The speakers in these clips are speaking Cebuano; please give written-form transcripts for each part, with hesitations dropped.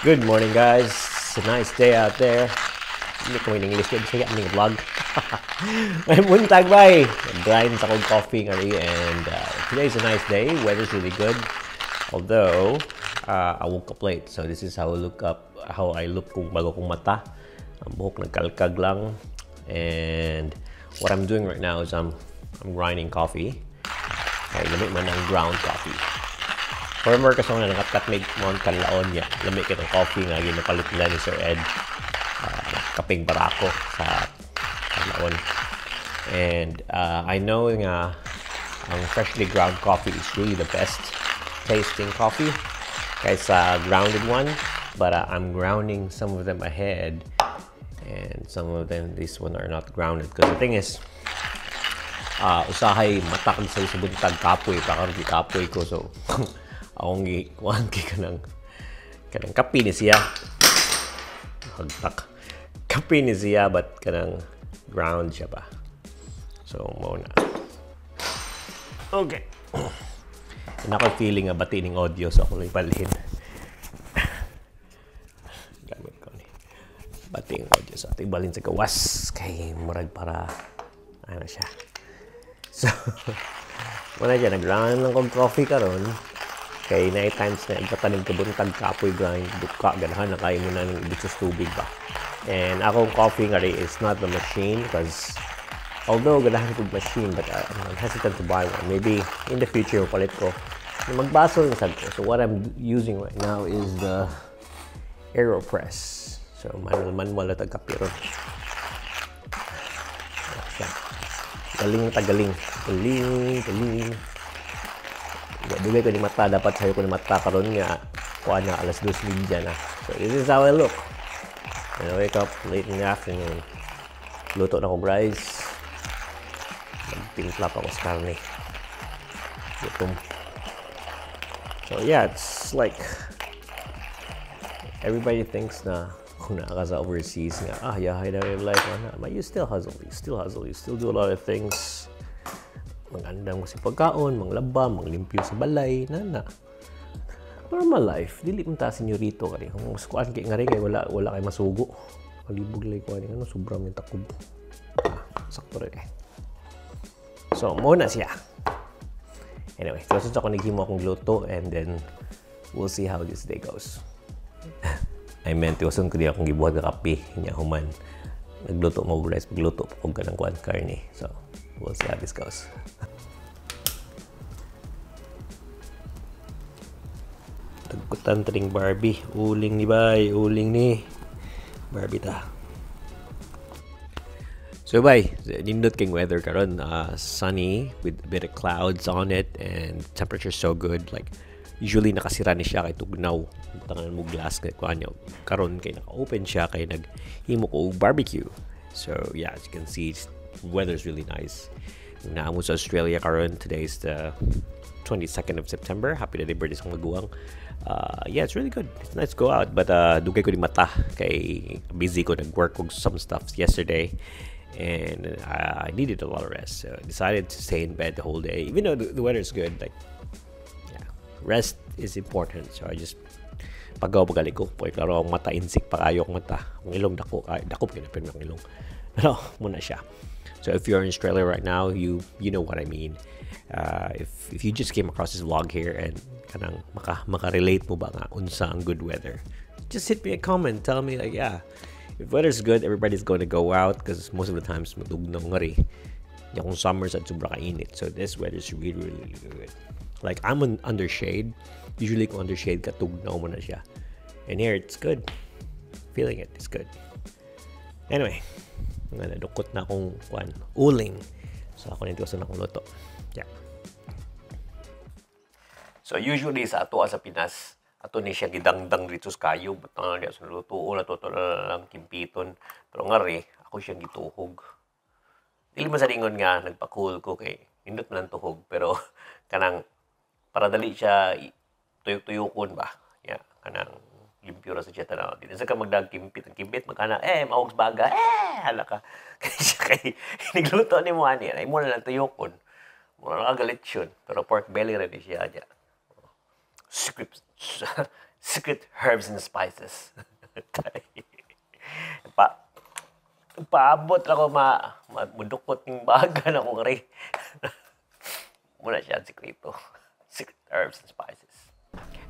Good morning, guys. It's a nice day out there. Hindi ko in English kaya siya aming vlog. May buntag bay. Grind sa akong coffee ngari and today's a nice day. Weather's really good. Although I woke up late, so this is how I look up, how I look kung bago kong mata. Ang buhok nagkalkag lang. And what I'm doing right now is I'm grinding coffee. Kay lami man ang ground coffee. Former kasi na nangatkat may Mount Kanlaon niya. Lami kay ng coffee nga ginapalit nila ni Sir Ed. Kapeng barako sa Kanlaon. And I know nga ang freshly ground coffee is really the best tasting coffee kaysa grounded one. But I'm grounding some of them ahead and some of them, this one are not grounded. Because the thing is, usahay mata ko sa buntag kapoy pa karon kapoy ko, so akong gikuan kay kanang kape ni siya, hagtak kape ni siya, but kanang ground siya ba, so mao na. Okay, na ako feeling nga bati ning audio, so ako lang ibalhin gamit ko ni bati ang audio, so ato ibalhin sa gawas kay murag para ano siya. So wala siya, nag-ground lang kong coffee karon kay night times na igkatanig kabuntag kapoy grind buka ganahan na kayo mo na ng ibig sa tubig ba. And akong coffee nga is not the machine because although ganahan kog machine, but I'm hesitant to buy one. Maybe in the future palit ko. Magbaso yung sad ko. So what I'm using right now is the AeroPress. So manual manual na tagkape ron. Siya. Galing tagaling. Galing, galing. Dugay ko ni mata, dapat sayo ko ni mata karon nga kuan na alas 2:30 na. So this is how I look. And I wake up late in the afternoon. Luto na kong rice. Magtimpla pa ako sa karne. Gutom. So yeah, it's like everybody thinks na kung naa ka sa overseas nga, yahay na yung life, ana. But you still hustle, you still hustle, you still do a lot of things. Magandang mo sa pagkaon, manglaba, manglimpyo sa balay, nana. Normal life. Dili man ta senyorito kani. Kung mas kuan kay nga rin kay wala kay masugo. Malibog lay kuan ano, sobra may takob. Sakto rin eh. So, mo na siya. Anyway, so sa ako naghimo akong luto and then we'll see how this day goes. I meant tiwason ko di akong gibuhat nga kape nya human. Nagluto mo rice, pagluto pa kog kanang kuan karne. So, we'll see how this goes. Tagkutan tring Barbie. Uling ni bay, uling ni Barbie ta. So bay, nindot king weather karon, sunny with a bit of clouds on it and temperature so good. Like usually nakasira ni siya kay tugnaw. Tangan mo glass kay kuan niya. Karon kay naka-open siya kay naghimo ko og barbecue. So yeah, as you can see, weather's really nice. Naamo sa Australia karon. Today's the 22nd of September. Happy na birthday sa maguwang. Yeah, it's really good. It's nice to go out, but dugay ko ni mata kay busy ko nag-work og some stuff yesterday and I needed a lot of rest. So I decided to stay in bed the whole day, even though the weather is good. Like, yeah, rest is important. So I just pagaw pagali ko. Poy klaro ang mata insik pa kayo ang mata. Ang ilong dako, ay, dako pa kinapin ang ilong. Pero muna siya. So if you're in Australia right now, you know what I mean. If you just came across this vlog here and kanang maka-relate mo ba nga unsa ang good weather, just hit me a comment. Tell me like, yeah, if weather's good, everybody's going to go out because most of the times matugnaw nga rin. Yung summers at sobra kainit. So this weather is really, really, really good. Like I'm under shade. Usually kung under shade ka, tugnaw mo na siya. And here it's good. Feeling it, it's good. Anyway, nga nadukot na akong kuan, uling. So ako nito sa akong luto. Yeah. So usually sa ato sa Pinas, ato ni siya gidangdang dito sa kayo, butang na sa lutuon ato to lang kimpiton. Pero ngari ako siyang gituhog. Dili man sa ingon nga nagpa-cool ko kay nindot man ang tuhog, pero kanang para dali siya tuyok-tuyokon ba. Yeah, kanang limpyo ra sa siya tanaw. Dili sa ka magdag kimpit, ang kimpit magkana maog baga hala ka. Kay siya kay nigluto nimo ani, ay mo na lang tuyokon. Mo na galit yun, pero pork belly ra ni siya aja. Script Secret herbs and spices. Pa paabot ra ko ma mudukot ning baga na ko kari. Mao na siya ang sekreto. Secret herbs and spices.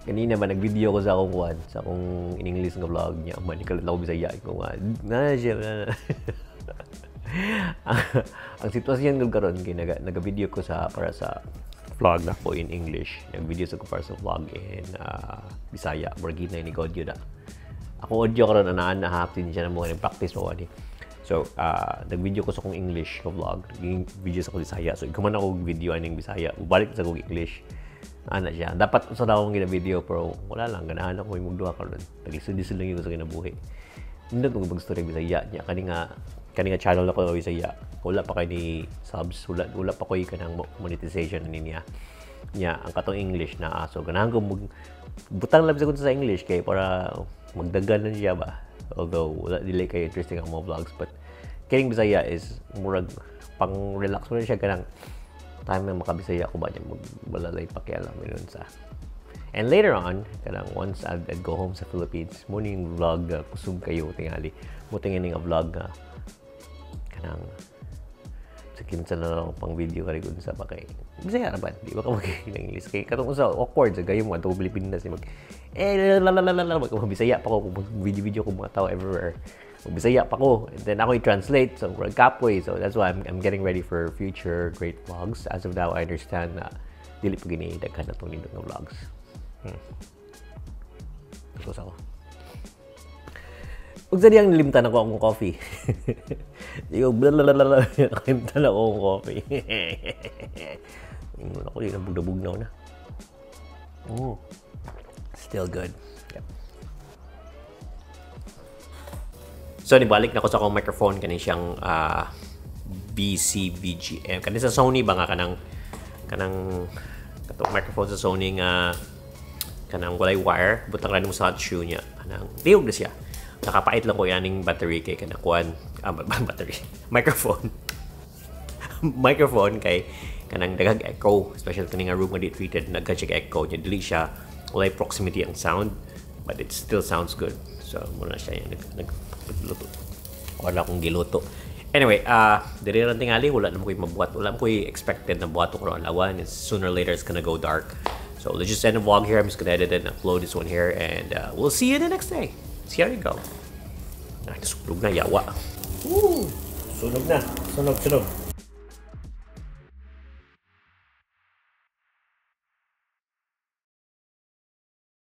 Kanina ba nag-video ko sa akong kuan, sa akong in English nga vlog niya. Man ikaw lang Bisaya ko nga. Na siya na. Ang sitwasyon ko karon kay naga-video ko sa para sa vlog na ko in English. Nag-video sa ko para sa vlog in Bisaya. Murag na ni audio na. Ako audio karon anaan na hapin siya na mo practice mo ani. So, nag-video ko sa akong English nga vlog. Nag-video sa akong Bisaya. So, ikaw man ako video aning Bisaya. Balik sa akong English. Ana siya. Dapat sa akong gina-video pero wala lang. Ganahan ako yung magduha karon. Naglisod-lisod lang yung sa kinabuhi. Nindot mo mag-story Bisaya niya. Kani nga channel ako nga Bisaya. Wala pa kay ni subs. Wala pa ko'y kanang monetization niya. Niya, ang katong English na so ganahan ko mag butang lang sa English kay para magdagan na siya ba. Although wala dili kay interesting ang mga vlogs, but kining Bisaya is murag pang relax mo na siya, kanang time na makabisaya ko ba niya, mag wala lang pakialam yun sa. And later on, kanang once I'd go home sa Philippines, mo ning vlog kusog kayo tingali mo tingin nga vlog nga kanang sa kinsa na lang pang video kari kun sa pa kay Bisaya ra ba, di ba ka mag English kay katong sa awkward sa gayo mo adto Pilipinas mag eh la la la la mag Bisaya pa ko, video video ko mga tao everywhere Bisaya pa ko, and then ako i-translate, so we're kapoy. So that's why I'm getting ready for future great vlogs. As of now, I understand na dili pa gini daghan na tong nindot nga vlogs. Tapos ako. Ug sa diyang nilimtan ako akong coffee. Di ko blalalala, nakalimtan ako akong coffee. Ingon ako, di na bugna-bugnaw na. Oh, still good. Yep. So, nibalik na ko sa akong microphone kani siyang BC-VGM. Kani sa Sony ba nga kanang katong microphone sa Sony nga kanang walay wire, butang ra nimo sa hot shoe niya. Kanang tiyog na siya. Nakapait lang ko yaning battery kay kanang kuan, battery, microphone. Microphone kay kanang daghang echo, especially kani nga room nga di treated, nagka siya echo niya, dili siya walay proximity ang sound, but it still sounds good. So muna siya yung nagluto. Wala akong giluto. Anyway, diri ra tingali, wala na mo ko'y mabuhat. Wala mo ko'y expected na buhat ko ron alawan. It's sooner or later it's gonna go dark. So let's just end the vlog here. I'm just gonna edit it and upload this one here, and we'll see you the next day. See how you go. Ay, nasunog na, yawa. Woo! Sunog na. Sunog, sunog.